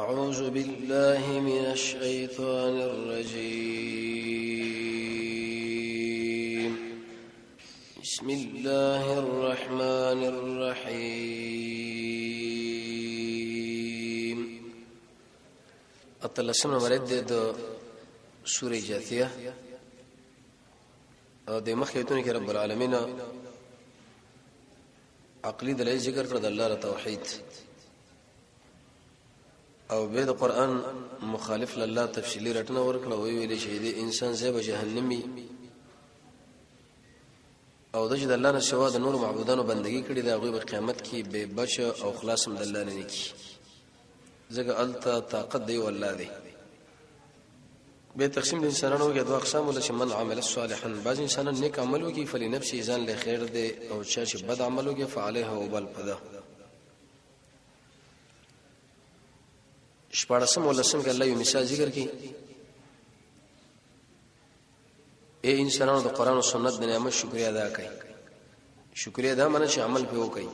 أعوذ بالله من الشيطان الرجيم. بسم الله الرحمن الرحيم. اتلسم نمبر د سورې جاثیه او د مخکې ایتونو کې رب العالمین عقلی دلایل ذکر کړ د الله ر توحید او به د قران مخالف لله تفصیلی رټنه ورکړه وی ویل چې د انسان زیب جهنمی او د چې د الله نه سوا د نور معبودانو بندگی کړي دا غوی په قیامت کې به بچ او خلاص هم د الله نه نکی، ځکه الته طاقت دی والله دی. به تقسیم د انسانانو کې دوه اقسام ول چې من عمل صالحا، بعض انسانان نیک عمل وکي فلنفسه ځان له خیر دی، او چا چې بد عمل وکي فعليه وبل پدا. شپاړسم ولسم کې الله یو مثال ذکر کړي: اے انسانانو، د قران او سنت د نعمت شکریا ادا کړئ. شکریا ادا معنی چې عمل په وکړئ.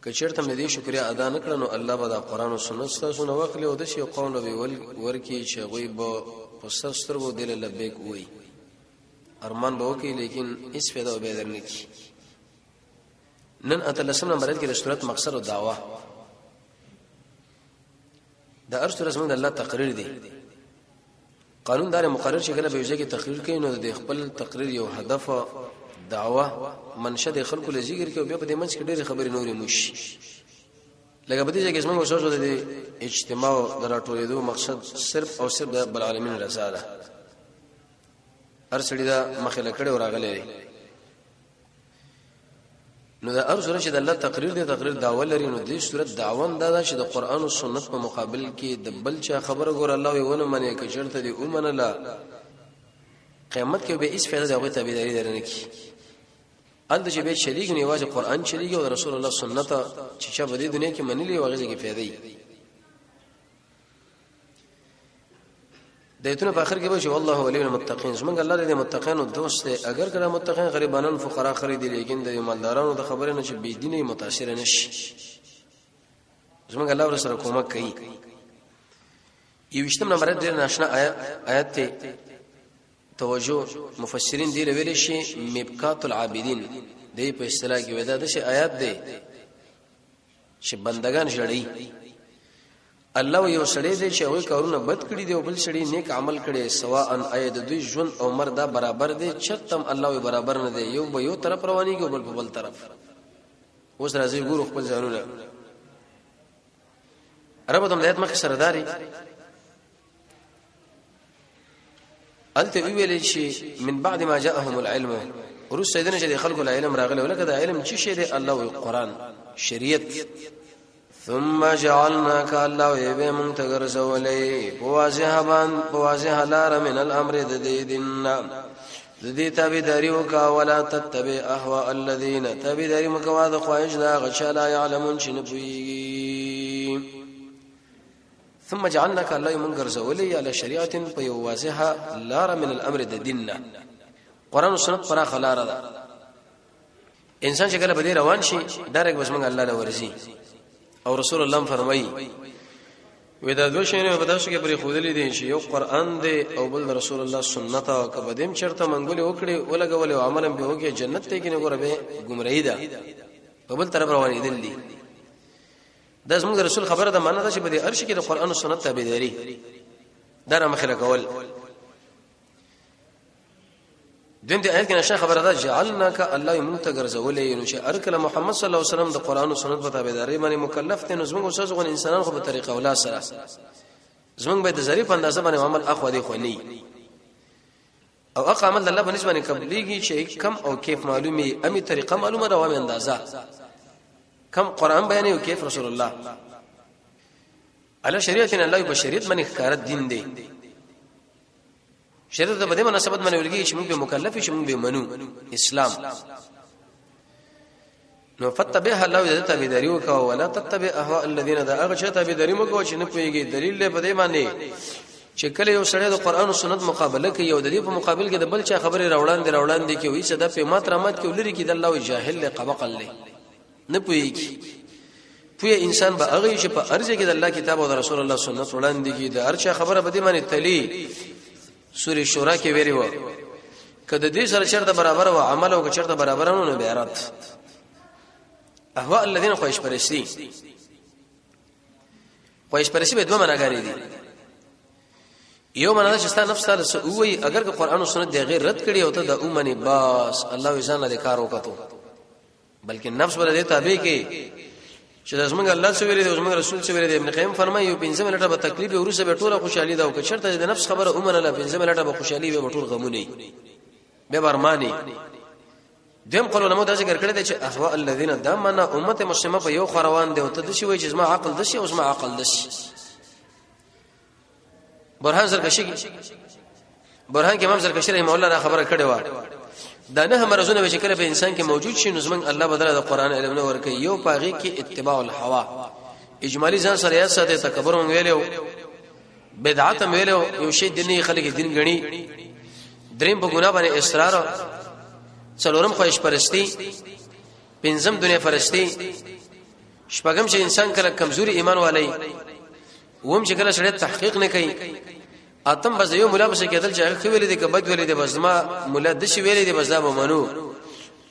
که چېرته مې دې شکریا ادا نه کړ نو الله به دا قران او سنت تاسو نه واخلي او د شي قوم به ورکی چې غوي به په سر سترګو دل لبیک وای، ارمان به وکي، لیکن هیڅ فایده به درنه کی. نن اتلسم نمبر کې د صورت مقصد او دعوا د ارث رسمه د الله تقریر دی. قانون دار مقرر چې کله به یو ځای کې تقریر کوي نو د خپل تقریر یو هدف، دعوه، منشه د خلکو له ذکر کې، او بیا په دې منځ کې ډېرې خبرې نورې مشي. لکه په دې ځای کې زموږ اوسه د اجتماع د راټولېدو مقصد صرف او صرف د رب العالمین رضا ده. هر سړي دا مخې له کړې او راغلی دی. نو دا هر سورت چې د الله تقریر دی، تقریر دعوه لري. نو دې سورت دعوه هم دا ده چې د قرآن او سنت په مقابل کې د بل چا خبره ګور الله وی ونه منې، که چېرته دې ومنله قیامت کې به هیڅ فایده د هغوی تابعداري درنه کړي. هلته چې به چلیږي نو یوازې قرآن چلیږي او د رسول الله سنت چې چا په دې دنیا کې منلي او هغې ځای کې فایده وي. د ایتونو په اخر کې به چې والله ولي المتقین، زمونږ الله دې متقینو دوست دی. اگر کله متقین غریبانان فقرا خریدي، لیکن د مالدارانو د خبرې نه چې بی دیني متاثر نه شي، زمونږ الله ور سره کومک کوي. یوشتم نمبر ډېر ناشنا آیت ته توجه. مفسرین دی ویل شي مبکات العابدین دی په اصطلاح کې ودا د شي آیات دی چې بندگان ژړي. الله یو سړی دی چې هغه کارونه بد کړي دی او بل سړی نیک عمل کړي، سواء اي د دوی ژوند او مر دا برابر دی؟ چرتم الله وی برابر نه دی، یو به یو طرف روانيږي او بل په بل طرف. اوس راځي ګورو خپل ځانونه. رب دم د مخ سره داري الته ویل چې من بعد ما جاءهم العلم، ورسته دنه چې خلکو له علم راغله، ولکه دا علم چې شه دی؟ الله وی قران، شریعت. ثم جعلناك، الله وی به مونږ ته ګرځولې په واضح باندې، په واضح لار، من الامر د دې دین، د دې تابعداري وکا، ولا تتبع اهواء الذين، تابعداري مکوا د خواهش دا غچا، لا يعلمون، چې نه پويږي. ثم جعلناك، الله مونږ ګرځولې، على شریعت، په یو واضحه لار، من الامر د دین نه. قران او سنت پراخه لار ده. انسان چې کله په دې روان شي ډایرک بس مونږ الله له ورزي. او رسول الله فرمایي وې دا دوه شیونه په تاسو کې پرې خودلې دي چې یو قران دی او بل رسول الله سنت، او کبدیم چرته منګولې وکړي ولګولې او عملم به وکړي جنت ته کې نه ګوره به گمراهی ده، په بل طرف روانې دي. دا زموږ رسول خبره ده، معنی دا چې په دې ارش کې د قران او سنت تابعداري دا را مخله کول. دیم دې آیت کې نشه خبره ده، جعلناک، الله مونږ ته ګرځولې. نو چې هر کله محمد صلی الله علیه وسلم د قران او سنت په تابعداري باندې مکلف دي، نو زموږ استاد غو انسانان خو په طریقه اولا سره زموږ به د ظریف اندازه باندې عمل اخو دی خو نه، او اقا عمل د الله په نسبت باندې قبليږي چې کم او کیف معلومي، امي طریقه معلومه ده، او اندازه کم قران بیان او کیف رسول الله. علی شریعت، الله په شریعت باندې ښکار دین دی. شریعت د دې مناسبت باندې ورګي چې موږ به مکلف شو، موږ به منو اسلام. نو فتبع، الله دې تابعداري وکاو، ولا تتبع اهواء الذين، دا هغه چې تابعداري مو کوي چې نه پويږي. دلیل له بده باندې چې کله یو سړی د قران او سنت مقابله کوي او د دې په مقابل کې د بل چا خبره راوړاندې کوي، چې دا په مات رامات کې ولري کې، د الله جاهل له قبقل له نه پويږي. پوی انسان به هغه چې په ارزه کې د الله کتاب او د رسول الله سنت وړاندې کی د ارچا خبره به دې باندې تلی. سورې شورا کې ویلي و کله دې سره چرته برابر او عمل او چرته برابر نه نو بیا رات اهواء الذين خواهش پرستی. خواهش پرستی به دوه معناګانې دي. یو معنا چې ستا نفس تعالی سو وی اگر که قران او سنت د غیر رد کړي او ته د اومنه باس الله وزن له کار وکړو، بلکې نفس ور دې تابع کې چې زمونږ الله څه ویلي دی، زمونږ رسول څه ویلي دی. ابن قیم فرمایي یو 15 منټه به تکلیف ورسره به ټوله خوشحالي ده، او که چرته د نفس خبره اومنه لا 15 منټه به خوشحالي به ټول غمونه به برماني. دیم قول علماء دا ذکر کړی دی چې اهواء الذين دمنا امت مسلمه په یو خروان دی، او ته د شي وای چې زما عقل د شي او زما عقل د شي. برهان زرکشي، برهان کې امام زرکشي رحم الله را خبره کړې و، دا نه مرزونه چې کله په انسان کې موجود شي نو زمنګ الله بدله د قران علم نه ورکي. یو پاغي کې اتباع الهوا، اجمالی ځان سره یاد ساته، تکبر مونږ ویلو، بدعت هم ویلو، یو شی دیني خلک دین غني. دریم په ګناه باندې اصرار، څلورم خواهش پرستی، پنځم دنیا پرستی، شپږم چې انسان کله کمزوري ایمان والي، ووم چې کله سړی تحقیق نه کوي، اتم بس یو مولا پسې کېدل چې هغه ښه ویلي دي که بد ویلي دي، بس ما مولا داسې ویلي دي بس دا به منو.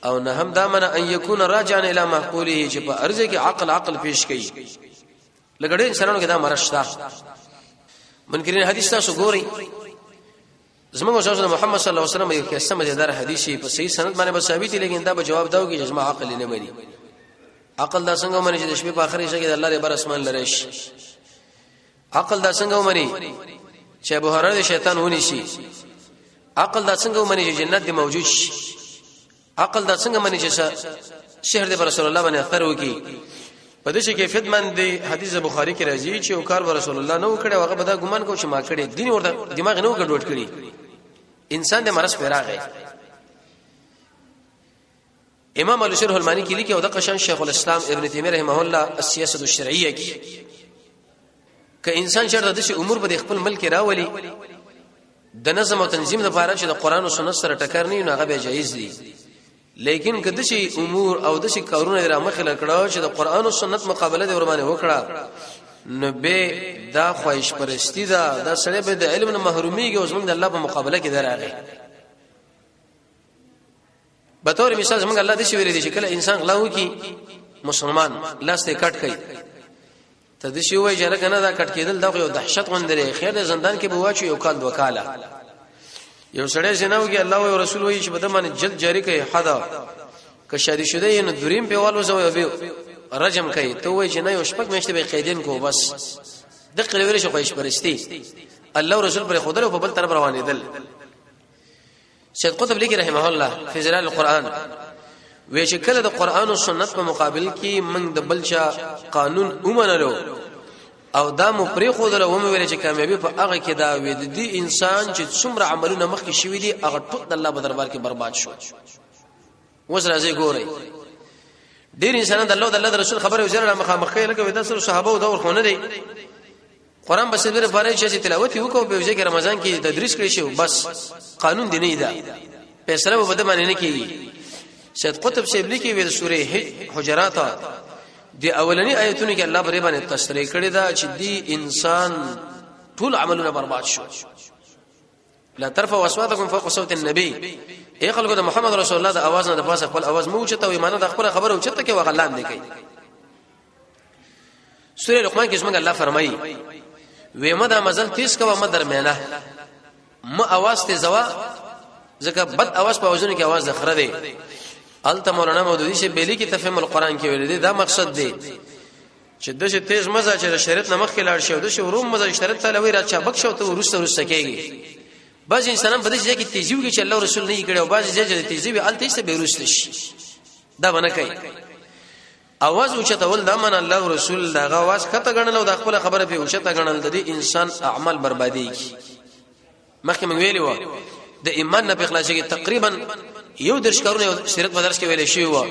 او نه هم دا منه ان یکون راجعا الی معقوله، چې په ارزه کې عقل عقل پیش کوي. لکه ډېر انسانانو کې دا مرض شته. منکرین حدیث تاسو ګورئ، زموږ استاد محمد صلی الله علیه وسلم یو ښه مزیدار حدیث په صحیح سند باندې به ثابت دی، لیکن دا به جواب داو کې جزما عقل نه مني. عقل دا څنګه مني چې د شپې په اخري شي کې د الله لپاره اسمان لري شي؟ عقل دا څنګه ومني چې ابو هرره شیطان ونی شي؟ عقل دا څنګه ومني چې جنت دی موجود شي؟ عقل دا څنګه مني چې شهر دی رسول الله باندې اثر وکي؟ په دې چې کیفیت باندې حدیث بخاری کې راځي چې او کار رسول الله نو کړي، هغه به دا ګمان کو چې ما کړي، دین ورته دماغ نو ګډوډ کړي، انسان د مرض پیراغی. امام الشرح المانی کې لیکي او د قشان شیخ الاسلام ابن تیمیه رحمه الله السیاست الشرعیه کې، که انسان چرته د امور په خپل ملک راولي د نظم او تنظیم لپاره چې د قران او سنت سره ټکر نه، نو هغه به جایز دي. لیکن که د شي امور او د شي کارونه را مخې لکړه چې د قران او سنت مقابله دی ور باندې وکړه، نو به دا خواهش پرستی ده، دا سړی به د علم نه محرومیږي او زمونږ د الله په مقابله کې دراغی. به تور مثال زمونږ الله دې شي ویلي چې کله انسان غلا وکي مسلمان لاس ته کټ کوي، ته د شی وای چې لکه نه دا کټ کېدل دا خو یو دهشت غوندره، خیر د زندان کې به واچو یو کال دوه کاله. یو سړی زنا وکي، الله او رسول وایي چې په دمن جلد جاری کوي، حدا که شادي شوه یې نو دریم په والو زو یو رجم کوي، ته وای چې نه یو شپږ میاشتې به قیدین کو بس. دغه ویل شي خواهش پرستی، الله رسول پر خدای او په بل طرف روانېدل. سید قطب لیکي رحمه الله فی ظلال القرآن وی چې کله د قرآن او سنت په مقابل کې موږ د بلچا قانون ومنلو او دا مو پرې خو دله ومو ویل چې کامیابی په هغه کې دا وی د دې انسان چې څومره عملونه مخکې شوي دي هغه ټول د الله په دربار کې برباد شو. اوس راځي ګورئ ډیر انسانان د الله د الله رسول خبره وزره مخامخ کوي، لکه د سر صحابه او دور خو نه دی قرآن بس دې لپاره چې تلاوت وکاو په ځای کې رمضان کې تدریس کړی شي، بس قانون دی نه دی، فیصله به بده باندې نه کیږي. سید قطب صاحب لیکي ویل سورې حجرات دی اولنی آیتونو کې الله پرې باندې تصریح کړی دا چې دی انسان ټول عملونه برباد شو. لا ترفعوا اصواتكم فوق صوت النبي، اے خلکو د محمد رسول الله د اواز نه د پاسه خپل اواز مو چته وي، معنی د خپل خبره چته کې وغلان دی کوي. سورې لقمان کې څنګه الله فرمایي وې مده مزل تیز کوه مده درمیانه م اواز ته زوا، ځکه بد اواز په اوزونو کې اواز د خره دی. الته مولانا مودودی چې بیلی کې تفهیم القرآن کې ویل دي دا مقصد دی چې د څه تیز مزه چې د شریعت نه مخکې لاړ شي او د څه وروم مزه شریعت ته لوي را چا بخښ او ته ورسته ورسته کېږي. بعض انسانان په دې ځای کې تیزی وکړي چې الله رسول نه کړي، او بعض ځای چې تیزی وي الته یې به ورسته شي، دا باندې کوي. اواز اوچتول دا من الله رسول دا غواز کته غنل او د خپل خبره په اوچته غنل د دې انسان اعمال بربادي کی. مخکې مونږ ویلی و د ایمان نه په خلاص کې تقریبا یو درش کارونه یو سیرت په درس کې ویل شوی و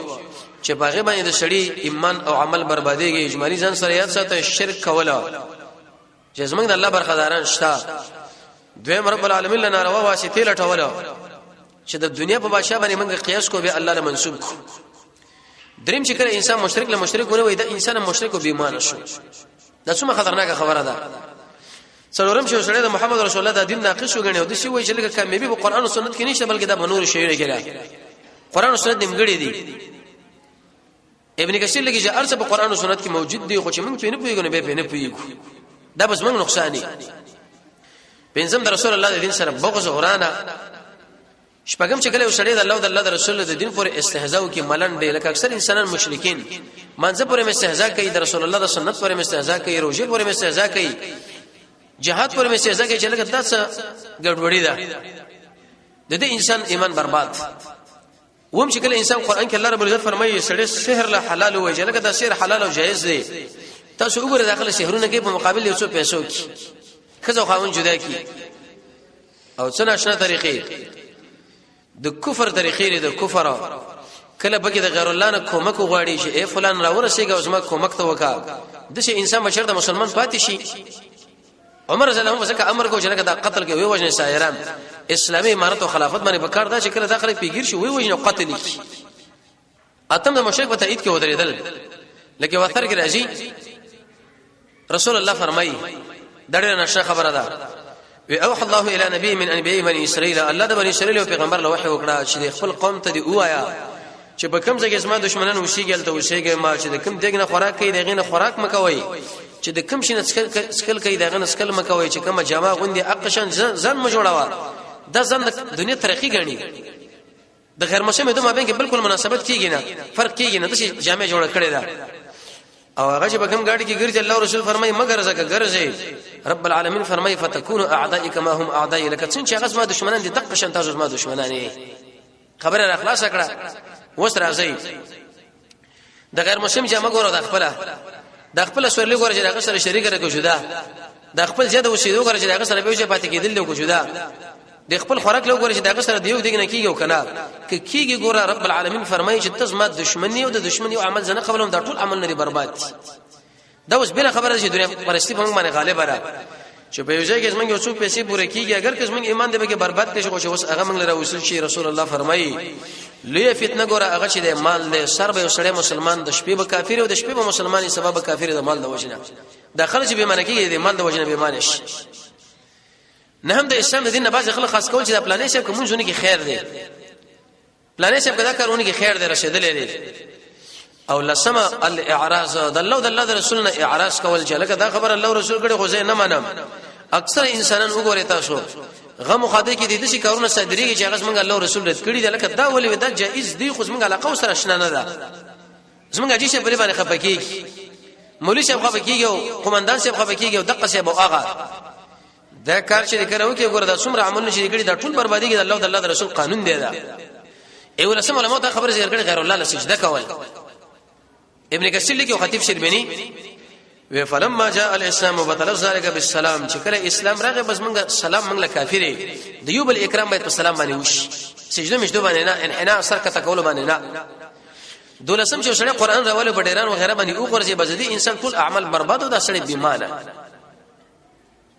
چې باغې باندې د سړي ایمان او عمل برباديږي. اجمالی ځان سره یاد ساته شرک کوله چې زمونږ د الله برخداران شته. دویم رب العالمین لنا روا واسطه لټوله چې د دنیا په بادشاہ باندې موږ قیاس کو به الله له منسوب کو. دریم چې کله انسان مشرک له مشرک ونه وي دا انسان مشرک او بې شو. دا څومره خطرناکه خبره ده. څلورم چې سړی د محمد رسول الله د دین ناقص وګڼي او د سی وایي چې لکه کامیابی په قران او سنت کې نشته، بلکې دا په نورو شیونو کې ده، قران او سنت نیمګړي دي. ابن کثیر لګي چې ارڅ په قران او سنت کې موجود دي، خو چې موږ پې نه پوهیږو نو به پې نه پوهیږو، دا بس موږ نقصان دي. پنځم د رسول الله د دین سره بغض غرانه. شپږم چې کله وسړی د الله او د الله د رسول د دین پورې استهزاء وکي، ملنډ دی، لکه اکثر انسانان مشرکین منځ پورې استهزاء کوي، د رسول الله د سنت پورې استهزاء کوي، روزه پورې استهزاء کوي، جهاد پورې استهزاء کوي، چې لکه دا څه ګډوډي ده، د دې انسان ایمان برباد. وم چې کله انسان قران کې الله رب العزت فرمایي سړی سحر له حلال وایي، لکه دا سحر حلال او جایز دی. تاسو وګورئ داخله سحرونه کې په مقابل یو څو پیسو کې خزه خاون جدا کی او څه ناشنا طریقې د کفر طریقې د کفر. کله پکې د غیر الله نه کومک غواړي چې اے فلان را ورسېږه او زما کومک ته وکا، د شي انسان بشر د مسلمان پاتې شي. عمر رضی الله عنه ځکه امر کو چې لکه دا قتل کې وی وجنه سایران اسلامي امارت او خلافت باندې بکار دا چې کله داخله پیګیر شي وی وجنه قتل کی. اتم د مشرک په تایید کې ودرېدل، لکه وثر کې راځي رسول الله فرمایي، دا ډېره نشه خبره ده، وی اوح الله الى نبي من انبياء بني اسرائيل، الله د بني اسرائيل او پیغمبر له وحي وکړه چې خپل قوم ته دی وایا چې په کوم ځای کې زما دشمنان وسیږي هلته اوسېږي ما، چې د کوم دیګ نه خوراک کوي دغه نه خوراک مکوي، چې د کوم شي نه څکل کوي دغه نه څکل مکوي، چې کومه جامه غوندي اقشان ځان م جوړاوه، دا ځان د دنیا ترقی غني. د غیر مسلم د مابین کې بالکل مناسبت کیږي نه، فرق کیږي نه، د جامع جوړ کړی دا. او هغه چې په کوم گاډي کې ګرځي، الله رسول فرمایي مگر زکه ګرځي، رب العالمین فرمایي فتكون اعدائي كما هم اعدائي، لکه څنګه چې هغه زما دشمنان دي دقه شان تاسو زما دشمنان یې. خبره را خلاص کړه. اوس راځي د غیر مسلم جامه ګوره، د خپل سورلی ګوره چې هغه سره شریک راکو جدا، د خپل زیاده اوسېدو ګوره چې هغه سره به پاتې کېدل کو جدا، د خپل خوراک له ګوره چې دغه سره دیو دیګ نه کیږي او کنه ک کیږي. ګوره رب العالمین فرمایي چې تاسو ما دشمنی او د دشمنی او عمل زنه قبلهم، دا ټول عمل نه برباد دي. دا اوس بل خبره چې دنیا پرستی په موږ باندې غالب را چې په یو ځای کې زمونږ یو څو پیسې پوره کیږي، اگر که زمونږ ایمان دې به برباد کړي، خو چې اوس هغه موږ لره وصول شي. رسول الله فرمایي لوی فتنه ګوره هغه چې د مال له سر به سړی مسلمان، د شپې به کافر او د شپې به مسلمانې سبب کافر د مال د وجنه. د خلک چې به معنی کیږي د مال د وجنه به معنی شي. نه هم د اسلام د دین نه بعض خلک خاص کول چې د پلانې صاحب کوم ځونه کې خیر دی، پلانې صاحب کدا کارونه کې خیر دی رسیدلې دی. او لسمه الاعراض، د الله د الله د رسول نه اعراض کول چې لکه دا خبر الله رسول کړي خو زه نه منم. اکثر انسانان وګورئ تاسو غم خاطر کې د دې کارونه صادريږي چې هغه څنګه الله رسول رد کړي، لکه دا ولې دا جائز دی، خو څنګه علاقه سره آشنا نه ده. زمونږ حاجي صاحب باندې خپه کیږي، مولوی صاحب خپه کیږي او قومندان صاحب خپه کیږي او دقه صاحب او هغه دا کار چې کړو کې ګوره دا څومره عمل نشي کړی، دا ټول بربادي کې د الله او د الله رسول قانون دی. دا ایو لسم علماء دا خبره ذکر کړي غیر الله له سجده کول. ابن کثیر لیکي او خطیب شربینی و فلما جاء الاسلام بطل ذلك بالسلام، چې کله اسلام راغی بس مونږ سلام مونږ له کافرې د یو بل اکرام باید په سلام باندې وشي، سجده مشدو باندې نه، انحناء سر کته کول باندې نه. دولسم چې سړی قران راولې په ډیران وغیرہ باندې او غرزي بزدي انسان ټول اعمال برباد او دا سړی بیمانه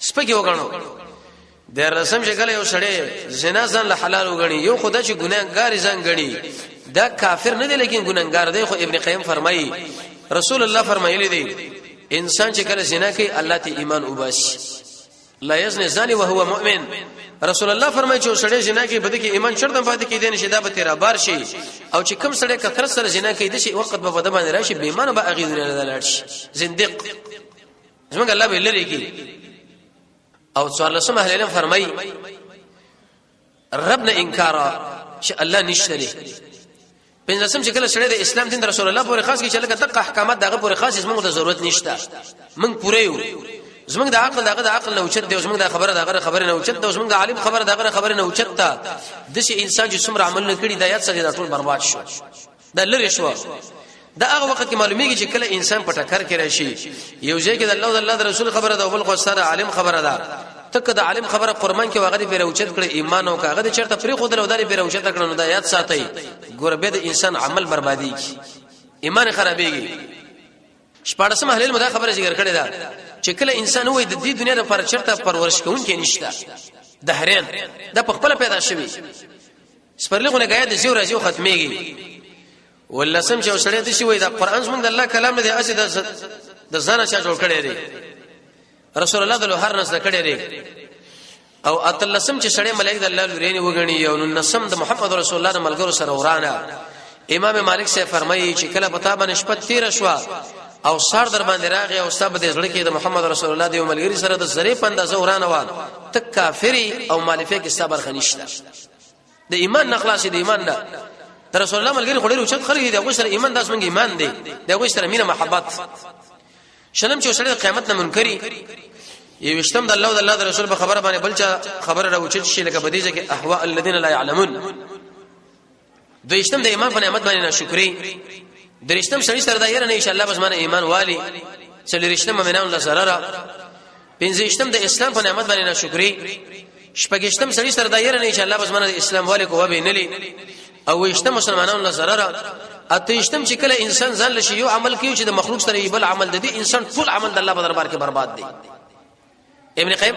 سپګي وګڼو. د رسم چې کله یو سړی زنا ځان له حلال وګڼي، یو خدای چې ګناګار ځان ګڼي، دا کافر نه دی لیکن ګناګار دی. خو ابن قیم فرمایي رسول الله فرمایلی دی انسان چې کله زنا کوي الله ته ایمان وباسي، لا یزنی زانی وهو مؤمن. رسول الله فرمایي چې سړی زنا کوي بده کې ایمان چرته پاتې کیدی نشي، دا به تیرا بار شي. او چې کم سړی کثرت سره زنا کوي د شي وخت به بده باندې راشي، بې ایمان به اغه دنیا نه لاړ شي، زنديق زمونږ الله به لري کی. او څوارلسم اهل علم فرمایي رب نه انکار چې الله نشته دی. پنځم چې کله سړی د اسلام دین رسول الله پورې خاص کی چې لکه دغه احکامات دغه پورې خاص زمونږ ته ضرورت نشته، مونږ پوره یو، زمونږ د عقل دغه د عقل نه اوچت دی، زمونږ د خبره دغه خبره نه اوچت دی، زمونږ د عالم خبره دغه خبره نه اوچت ده. د شي انسان چې څومره عمل نه کړي دا یاد سره دا ټول برباد شو، دا لری شو. دا هغه وخت کې معلومیږي چې کله انسان په ټکر کې راشي، یو ځای کې د الله او د الله د رسول خبره ده او بل خو سره عالم خبره ده، تک د عالم خبره قرآن کې واغدي پر اوچت کړي ایمان او کاغه د چرته پرې خود له داري پر اوچت کړي، نو دا یاد ساتي ګور به د انسان عمل بربادي، ایمان خرابېږي. شپاړسم اهل علم دا خبره ذکر کړې ده چې کله انسان وای د دې دنیا لپاره چرته پرورش کوونکی نشته، د هرین دا په خپل پیدا شوی سپرلی غونه غیا د زیو راځي ختميږي. ولسم چې وسړی د شي وای دا قران زمونږ د الله کلام نه دی، اسې د ځانه چا جوړ کړی دی، رسول الله د لوهر نس کړی دی. او اتلسم چې سړی ملائک د الله لورینه وګڼي، او نسم د محمد رسول الله د ملګرو سره ورانه. امام مالک سے فرمایي چې کله پتا باندې شپه تیر شو او سر در باندې راغی او سب د زړه کې د محمد رسول الله د ملګری سره د زری پند زورانه و، ته کافری او مالفه کې صبر خنيشته. د ایمان نه خلاص، د ایمان نه د رسول الله ملګری خو ډېر اوچت خلک دي، هغه سره ایمان داس مونږ ایمان دی، د هغه سره مینه محبت. شلم چې سړی قیامت نه منکري. یوشتم د الله او د الله د رسول په خبره باندې بل چا خبره راوچت شي، لکه بدیجه کې احواء الذين لا يعلمون. دویشتم د ایمان په نعمت باندې ناشکری. درشتم سړي سره دا یره نه ان شاء الله بس معنی ایمان والی. څلورشتم مؤمنان له ضرر. پنځشتم د اسلام په نعمت باندې ناشکری. شپږشتم سړي سره دا یره نه ان شاء الله بس معنی اسلام والی کو به نلی. او ویشتم مسلمانانو له ضرر. اتهشتم چې کله انسان ځان لشي یو عمل کوي چې د مخلوق سره یې بل عمل د دې انسان ټول عمل د الله په دربار کې برباد دی. ابن قیم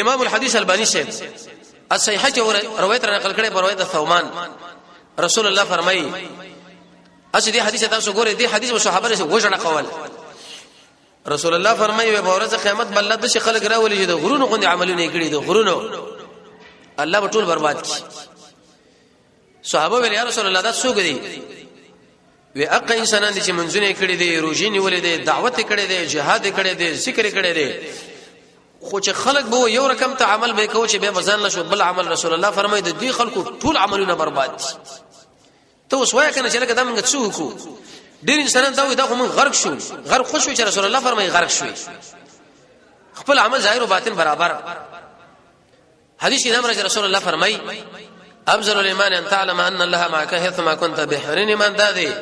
امام الحدیث البانی سے الصحیحه چې روایت را نقل کړي پر روایت ثومان، رسول الله فرمایي، اسی دې حدیث تاسو ګورئ، دې حدیث او صحابه سره وژړه قول. رسول الله فرمایي په ورځ قیامت بل د شي خلک راولي چې د غرونو غوندې عملونه کړي، د غرونو الله به ټول برباد کړي. صحابه ویل یا رسول الله دا څوک دي؟ وی اقا انسانان دي چې منځونه کړي دي، روزي نیولې دي، دعوت کړي دي، جهاد کړي دي، ذکر کړي دي، خو چې خلک به یو رقم ته عمل به کوي چې به وزن نشو بل عمل. رسول الله فرمایي د دې خلکو ټول عملونه برباد دي. ته اوس وایې کنه چې لکه دا موږ څه وکړو؟ ډېر انسانان دا وایي دا خو موږ غرق شو، غرق خو شو چې رسول الله فرمایي غرق شوي، خپل عمل ظاهر او باطن برابر. حدیث کې امر رسول الله فرمایي افضل الايمان ان تعلم ان الله معك حيثما كنت. بهترین ایمان دا دی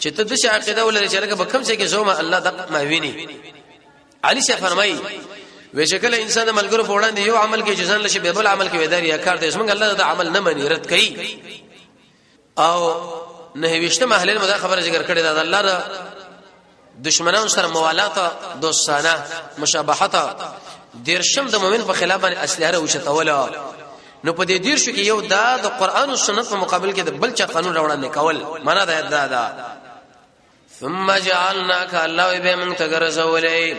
چې ته د شي عقیده ولرې چې لکه په کوم څه کې زومه الله د ما ویني. علي شه فرمایي وې چې کله انسان د ملګرو په وړاندې یو عمل کې جزان لشي به بل عمل کې وداري یا کار دې زمونږ الله دا عمل نه مني، رد کوي. او نه ویشتم اهل علم دا خبره ذکر کړې ده، الله دا دشمنانو سره موالات، دوستانه، مشابهت. دیرشم د مؤمن په خلاف باندې اسلحه راوچتوله. نو په دې دیرشو کې یو دا د قران او سنت په مقابل کې د بل چا قانون راوړاندې کول، معنا دا دا دا. ثم جعلناك الله به من تګرځولې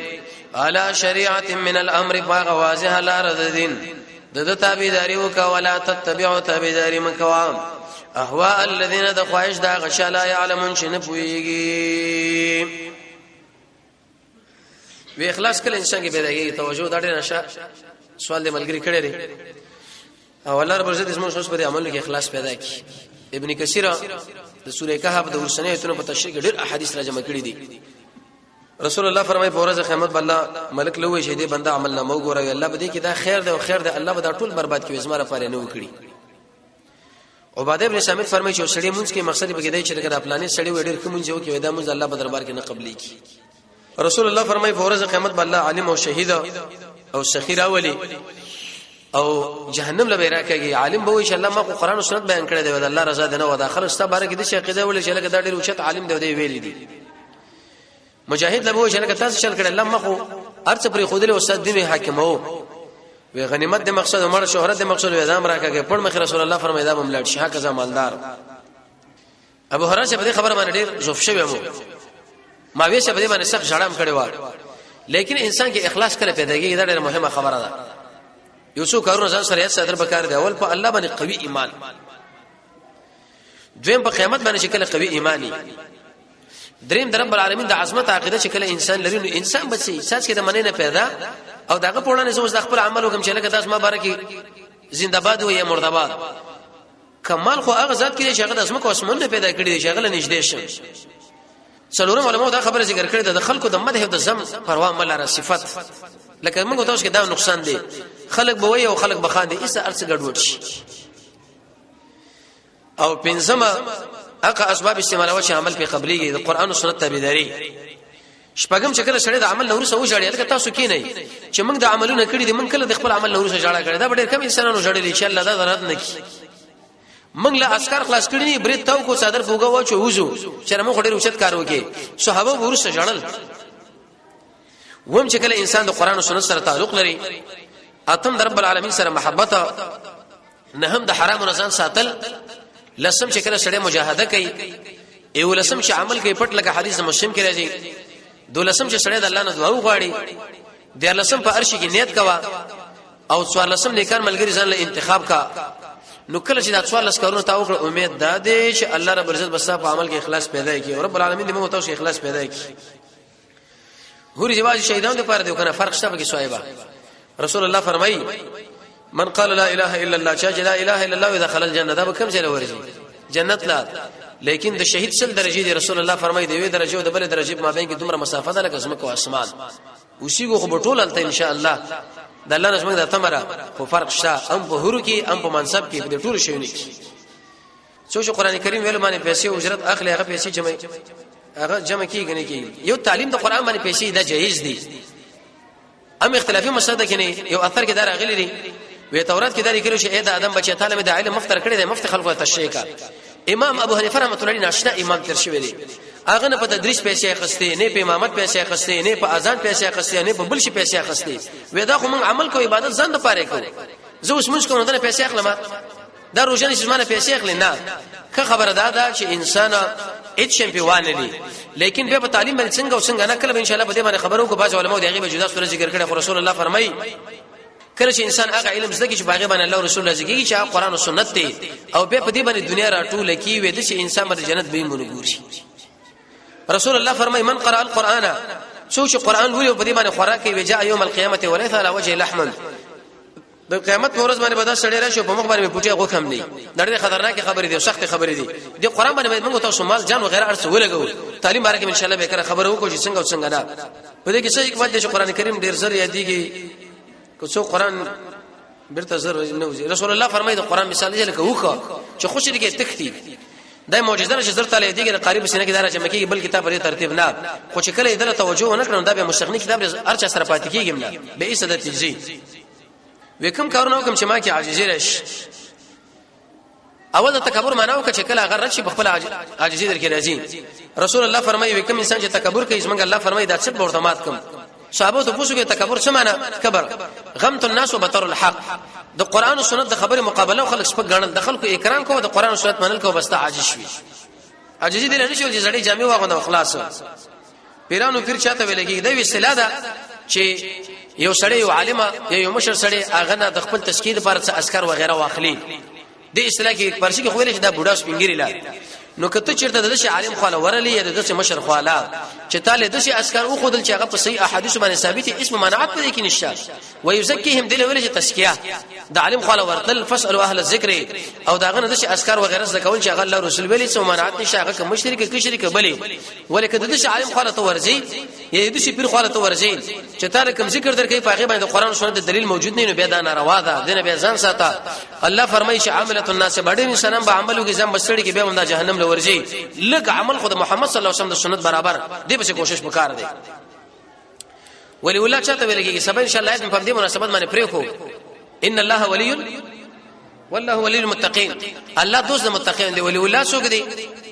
على شريعه من الامر فغ واضح لار د دین د تابعداري وکا، ولا تتبعوا تابعداري مکوا اهواء الذين د خواهش دا غشا لا يعلمون چې نه پويږي. وی اخلاص کله انسان کې پیدا کیږي؟ توجه، دا ډېر نشه سوال دې ملګری کړی دی او الله رب عزت زموږ اوس په عمل کې اخلاص پیدا کړي. ابن کثیر د سورې کهف د ورسنې ایتونو په تشریح کې ډېر احادیث را جمع کړي دي. رسول الله فرمایي په ورځ قیامت بل ملک لوي چې دې بنده عمل نه مو ګوروي، الله به دې کې دا خیر دی او خیر دی، الله به دا ټول برباد کړي، زماره پاره نه وکړي. عباده ابن صامت فرمایي چې سړی مونږ کې مقصد به کې دی چې لکه د پلانې سړی وي ډېر کوم یو کې دا مونږ الله په دربار کې نه قبلي کی. رسول الله فرمایي په ورځ قیامت به الله عالم او شهید او سخی راولي او جهنم له راکږي. عالم به وي چې الله ما خو قران او سنت بیان کړی دی، الله رضا ده نه و داخله ستا باره کې د شي عقیده ولې چې لکه دا ډېر اوچت عالم دی دی ویل دي. مجاهد له وی چې لکه تاسو چل کړل، الله ما خو ارڅ پرې خودل استاد دی حاکم وو وی غنیمت د مقصد عمر شهرت د مقصد وی زام راکږي. پړ مخ رسول الله فرمایي دا بملاړ شي هکذا مالدار. ابو هريره په دې خبره باندې ډېر زوف شوی مو ما وی چې په دې باندې سخت ژړام کړی و. لیکن انسان کې اخلاص کله پیدا کیږي؟ دا ډېره مهمه خبره ده. یو څو کارونه ځان سره یاد ساتل پکار دی. اول په الله باندې قوي ایمان، دویم په قیامت باندې چې کله قوي ایمانی، دریم د رب العالمین د عظمت عقیده چې کله انسان لري نو انسان بچي ساس کې د منې نه پیدا او دغه په وړاندې زوس د خپل عمل وکم چې لکه تاسو ما بارکه زنده باد و یا مردباد. کمال خو هغه ذات کې چې هغه د اسمکو اسمنونه پیدا کړی دی چې هغه نږدې شم. څلورم علماء دا خبره ذکر کړې ده د خلکو د مدح او د ذم پروا ملاره صفت، لکه موږ تاسو کې دا نقصان دی، خلک به وي او خلک به خاندي، ایسه ارڅ ګډوډ شي. او پنځمه هغه اسباب استعمالول چې عمل په قبليږي، د قران او سنت تابعداري. شپږم چې کله سړی د عمل نورسه وژاړي، لکه تاسو کې نه چې موږ د عملونه کړی دي، موږ کله د خپل عمل نورسه ژړا کړی؟ دا ډېر کم انسانانو ژړلي چې الله دا رد نه کړي. موږ له اسکار خلاص کړی نه برید تاو کو صدر پوګه واچو وزو چې موږ ډېر اوچت کار وکي، صحابه ورسره ژړل. وم چې کله انسان د قران او سنت سره تعلق لري، اتم د رب العالمین سره محبت، نه هم د حرام نه ځان ساتل، لسم چې کله سړی مجاهده کوي. یو لسم چې عمل کوي پټ، لکه حدیث مسلم کې راځي. دولسم چې سړی د الله نه دعا وغواړي. دیارلسم په ارشي کې نیت کوا، او څوارلسم نیکان ملګری ځان له انتخاب کا. نو کله چې دا 14 کارونه تا وکړه، امید دا دی چې الله رب العزت بس په عمل کې اخلاص پیدا کړي، او رب العالمین دې موږ تاسو اخلاص پیدا کړي. هوري جواز شهیدانو لپاره دی کنه، فرق شته پکې صاحبہ. رسول الله فرمایي من قال لا اله الا الله، چا چې لا اله الا الله دخل الجنه، دا به کوم ځای ورځي؟ جنت لا. لیکن د شهید 100 درجه دی. رسول الله فرمایي د یوې درجه او د بل درجه په مابین کې دومره مسافه ده لکه زمکه او اسمان. اوسیګو خو ټول الته ان شاء الله د الله نشمه د تمره، خو فرق شته ام په هرو کې، ام په منصب کې، په ټولو شیونو کې. څو چې قران کریم ویل باندې پیسې اجرت اخلي، هغه پیسې جمع، هغه جمع کیږي نه کیږي. یو تعلیم د قران باندې پیسې دا جایز دي، ام اختلافي مسله ده کې. یو اثر کې دا راغلي دي، وی تورات کې دا لیکل چې اې د ادم بچی، تعالی مې د علم مفتر کړی دی، مفت خلکو ته تشریح کا. امام ابو حنیفه رحمۃ الله علیه ناشنا امام تر شوی دی، هغه نه په تدریس پیسې اخستې، نه په امامت پیسې اخستې، نه په اذان پیسې اخستې، نه په بل شي پیسې اخستې. وې دا خو مونږ عمل کوو، عبادت ځان د پاره کوو. زه اوس مونږ کوم نه پیسې اخلم، دا روزنه چې زمانه پیسې اخلي نه. که خبره دا ده چې انسان هیڅ شي په وانه دي، لیکن بیا په تعلیم باندې څنګه او څنګه نه، کله ان شاء الله په دې باندې خبرو کو. باز علماء دغه به جدا سره ذکر کړي، خو رسول الله فرمایي کله چې انسان هغه علم زده کی چې باغې باندې الله رسول الله ذکر کی، چې قرآن او سنت دی، او بیا په دې باندې دنیا راټول کی، وې د چې انسان باندې جنت به مونږ ګوري. رسول الله فرمای من قرأ القرآن، څوک چې قرآن لولي او په دې باندې خوراک کوي، جاء يوم القيامه وليس على وجه لحم. د قیامت په ورځ باندې به دا سړی راشي، په مخ باندې پټه غوښه هم نه. دا ډېر خطرناک خبرې دي، سخت خبرې دي. د قرآن باندې موږ تاسو مال جان وغیرہ ارڅ ولګو. تعلیم باره کې ان شاء الله به کړه خبره وکړو چې څنګه او څنګه نه. په دې کې څه حکمت دی چې قرآن کریم ډېر زر یادېږي، که څو قرآن بیرته زر نه وځي. رسول الله فرمایي د قرآن مثال دی لکه وخه چې خوشې دي کې تختی. دا معجزه چې زر تعالی دیګه د قاری په سینه کې دار چې مکیږي، بل کتاب لري ترتیب نه، خو چې کله دله توجه نه کړم، دا به مستغنی کتاب ارچا سره پاتې کیږي نه به ایسه د تیزی. وکم کارونه وکم چې ما کې عاجزی راشي. اول د تکبر معنا وکړه چې کله هغه راشي په خپل عاجزی درکې راځي. رسول الله فرمایي وکم انسان چې تکبر کوي، زمونږ الله فرمایي دا څه ورته مات کم. صحابه ته پوښتنه کوي تکبر څه معنا؟ کبر غمت الناس وبطر الحق، د قران او سنت د خبرې مقابله او خلک سپک ګڼل، د خلکو اکرام کوو، د قران او سنت منل کوو، بس ته عاجز شوي. عاجزي دې نه شو چې زړې جامې واغونده خلاص. پیرانو پیر چاته ویل کېږي؟ دا اصطلاح ده چې یو سړی، یو عالم یا یو مشر سړی، هغه نه د خپل تزکیه لپاره څه اسکار وغیرہ واخلي. د اصطلاح کې پرشي کې خو ویل چې دا بوډا سپینګری لا. نو کته چیرته د شي عالم خاله ورلې یا د شي مشر خاله چې تاله د شي اسکار او خودل چې هغه په صحیح احادیث باندې ثابت، اسم منعت پرې کې نشته. ويزکیهم دل ویل چې تزکیه د عالم خاله ورتل، فسالوا اهل الذکر، او داغه نه د شي اسکار وغیرہ زده کول چې هغه الله رسول ویلي، څه منعت نشته، هغه کوم مشرک کشرک بلی. ولکه د دې عالم خاله ته ورځي یا د دې پیر خاله ته ورځي چې تا کوم ذکر درکې، په هغه باندې قرآن او سنت دلیل موجود نه، نو بیا دا ناروا ده، دنه بیا ځان ساته. الله فرمایي چې عاملۃ الناس، باندې انسانان به عملو کې ځان بسړي کې بیا هم د جهنم لورځي. لږ عمل خود محمد صلی الله علیه وسلم د سنت برابر دی، به کوشش وکړ دی. ولی الله چاته ویل کېږي؟ سبا ان شاء الله په دې مناسبت باندې پرې کو. ان الله ولي والله ولي المتقين، الله دوست د متقین دی. ولي الله څوک دی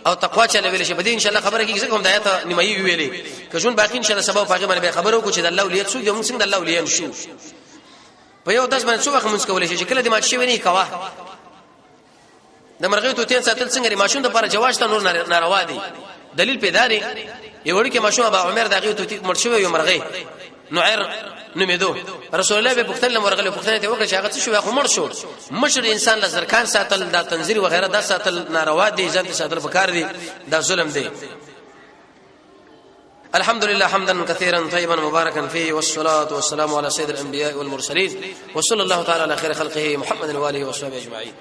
او تقوا چاله ویل شي؟ په دې ان شاء الله خبره کیږي. کوم د آیت نیمایي ویلې که جون باقی ان شاء الله سبا په هغه باندې خبرو کو چې د الله ولي څوک دی، موږ څنګه د الله ولي شو. په یو داس باندې څو وخت مونږ کولای شي چې کله د مات شي ونی کوا. د مرغۍ توتین ساتل څنګه لري؟ ماشوم د لپاره جواز ته، نور ناروا دي. دلیل پیدا دی، یو وړي کې ماشوم ابا عمر دغه توتی مړ شوی، یو مرغۍ نعیر نومېدو. رسول الله به پوښتنه مرغله، پوښتنه ته وکړه چې هغه څه شو؟ خو مړ شو. مشر انسان له زرکان ساتل، دا تنظیر وغیرہ دا ساتل ناروا دي، ځان ساتل پکار دي، دا ظلم دی. الحمد لله حمدا كثيرا طيبا مباركا فيه، والصلاة والسلام على سيد الأنبياء والمرسلين، وصلى الله تعالى على خير خلقه محمد وآله وصحبه أجمعين.